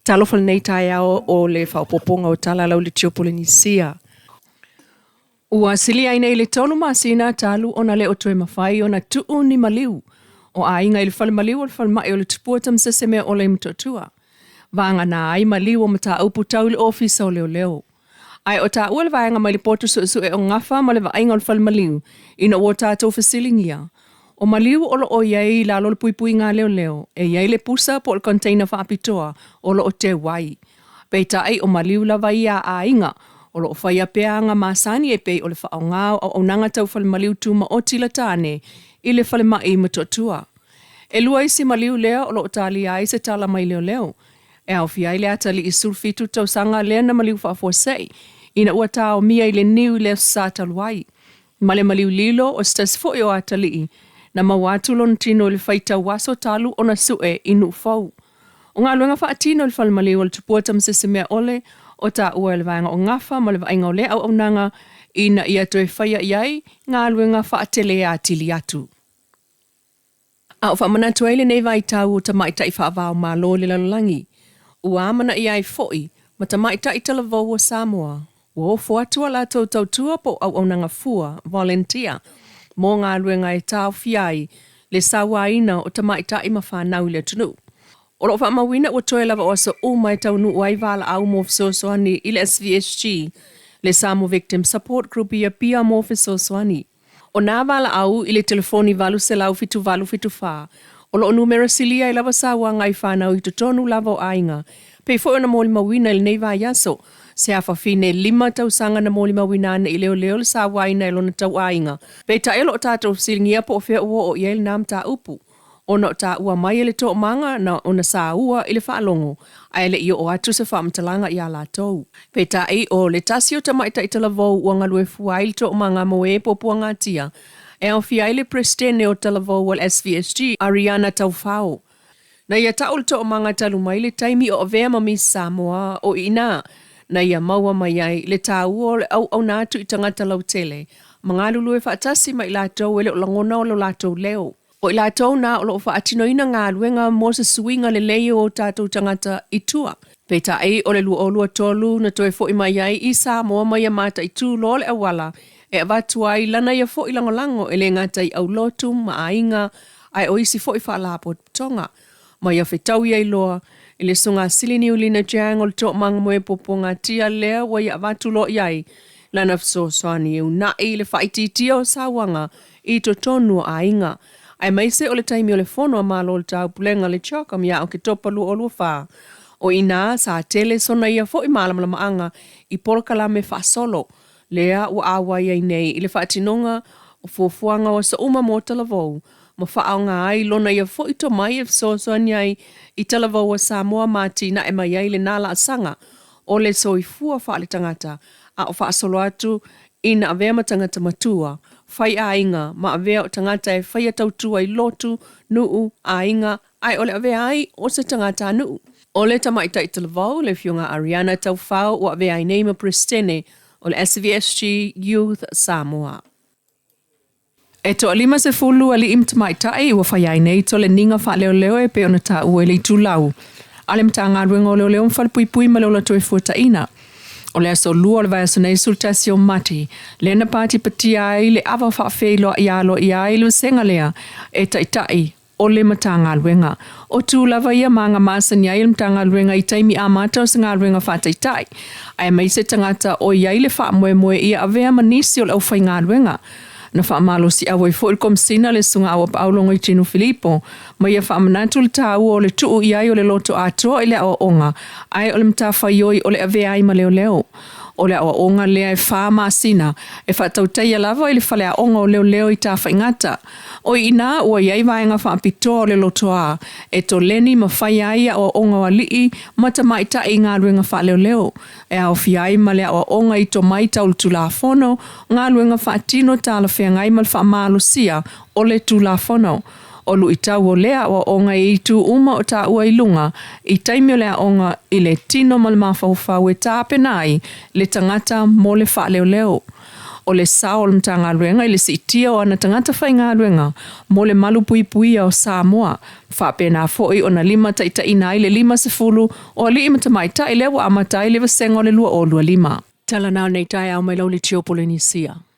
Talofa lenei taeao o le faaopoopoga o tala lau Polenisia. Ua silia ai nei le 3 masina talu ona le o toe mafai ona tuu ni maliu o aiga i le falemaliu o le falemai o le Tupua Tamasese Meaole i Motootua. Vagana ai maliu o mataupu tau i le ofisa o leoleo. Ae o taua le vaega mai le potu suesue o Gafa ma le vaaiga o le falemaliu ina ua tatou fesiligia. O maliu o loo i ai i lalo o le puipuiga a leoleo, e i ai le pusa po o le container faapitoa o loo teu ai. Peitai o maliu lava ia a aiga o loo faia pea aga masani e pei o le faaaoga o auaunaga tau falemaliu tumaoti la tane i le falemai i Motootua. E 2 isi maliu lea o loo talia ai se tala mai leoleo. E aofia ai le atalii 17 tausaga lea na maliu faafuasei ina ua taomia i le niu i le aso Sa talu ai. Ma le maliu lilo o se tasi foi o atalii na maua atu lona tino i le faitau aso talu ona sue i Nuufou. O galuega faatino i le falemaliu o le Tupua Tamasese Meaole o taua e le vaega o Gafa ma le vaaiga o lea auaunaga ina ia toe faia i ai galuega faatele atili atu. A o faamanatu ai lenei vaitau o tamaitai faavao malo i le lalolagi, ua amanaia ai foi ma tamaitai talavou o Samoa. Ua ofo atu a latou tautua po o auaunaga fua, volunteer, mo galuega e taofia ai le sauaina o tamaitai ma fanau i le atunuu. O loo faamauina ua toe lava o aso uma e taunuu ai valaau mo fesoasoani i le SVSG, le Samoa Victim Support Group i Apia mo fesoasoani. O nā valaau i le telefoni 800 7874 o loo numera silia ai lava sauaga i fanau i totonu lava o aiga. Pei foi ona molimauina i lenei vaiaso, se afafine 5 tausaga na molimauina ane i leoleo le sauaina e lona tauaiga. Peitai o loo tatou fesiligia po o fea ua oo i ai lena mataupu. Ona o taua mai e le toomaga na ona saua i le faalogo, ae le i oo atu se faamatalaga iā latou. Peitai o le tasi o tamaitai talavou ua galue fua ai le toomaga mo e puapuagatia, e aofia ai le Peresetene o Talavou o le SVSG, Ariana Taufao. Na ia tau le toomaga talu mai le taimi o avea ma Miss Samoa o i ina, na ia maua mai ai le taua o le auauna atu i tagata lautele, ma galulue faatasi ma i latou e le o lagona o lo latou leo. O i latou na o loo faatinoina galuega mo se suiga lelei o tatou tagata i tua. Peitai o le 2023 na toe foi mai ai i Samoa ma ia mataitu loa le auala e avatu ai lana ia foi lagolago e le gata i aulotu ma aiga ae o isi foi faalapotopotoga. Ma ia fetaui ai loa i le susuga Niulina Jang o le toomaga mo e puapuagatia lea ua ia avatu loa i ai lana fesoasoani e uunai le faaitiitia o sauaga i totonu o aiga. Aemaise o le taimi o le fono a Malo o le Taupulega le CHOGM ia Oketopa 2024. O ina sa tele sona ia foi malamalamaaga i polokalame faasolo lea ua auai ai nei i le faatinoga o fuafuaga o aso uma mo talavou ma faaaoga ai lona ia foi tomai e fesoasoani ai i talavou a Samoa ma atinae mai ai lena laasaga o le soifua faaletagata a o faasolo atu ina avea ma tagata matua, fai aiga ma avea o tagata e faia tautua i lotu, nuu, aiga, ae o le avea ai o se tagata nuu. O le tamaitai talavou le afioga Ariana Taufao ua avea ai nei ma Peresetene o le SVSG Youth Samoa. E toa-50 alii ma tamaitai ua fai ai nei toleniga faaleoleo e pei ona taua i le itulau a le Matagaluega o Leoleo ma Falepuipui ma le Ola Toefuataina. O le aso 2 o le vaiaso nei 11 o Mati, lea na patipatia ai le ava faafeiloai aloaia ai le vasega lea e taitai o le Matagaluega. O tu lava ia ma aga masani ai le Matagaluega i taimi amata o se galuega faataitai, aemaise tagata o i ai le faamoemoe ia avea ma nisi o le aufaigaluega. Na faamalosiau ai foi le Komesina le Susuga Auapaau Logoitino Filipo, ma ia faamanatu le taua o le tuu i ai o le loto atoa i le aoaoga, ae o le matafaioi o le avea ai ma leoleo. O le aoaoga lea e 4 masina e faatautaia lava i le faleaoga o leoleo i Tafaigata. O i ina ua i ai vaega faapitoa o le lotoa e toleni ma fai ai aoaoga o alii ma tamaitai i galuega faaleoleo. E aofia ai ma le aoaoga i tomai tau le tulafono, galuega faatino talafeagai ma le faamalosia o le tulafono. O luitau o lea aoaoga e itu uma o taua i luga i taimi o le aoga i le tino ma le mafaufau e tapena ai le tagata mo le faaleoleo. O le sao o le Matagaluega i le siitia o ana tagata faigaluega mo le malupuipuia o Samoa, faapena foi ona limataitaiina ai le 50 o alii ma tamaitai lea ua amata ai le vasega o le 2025. Tala na o nei taeao mai lau litio Polenisia.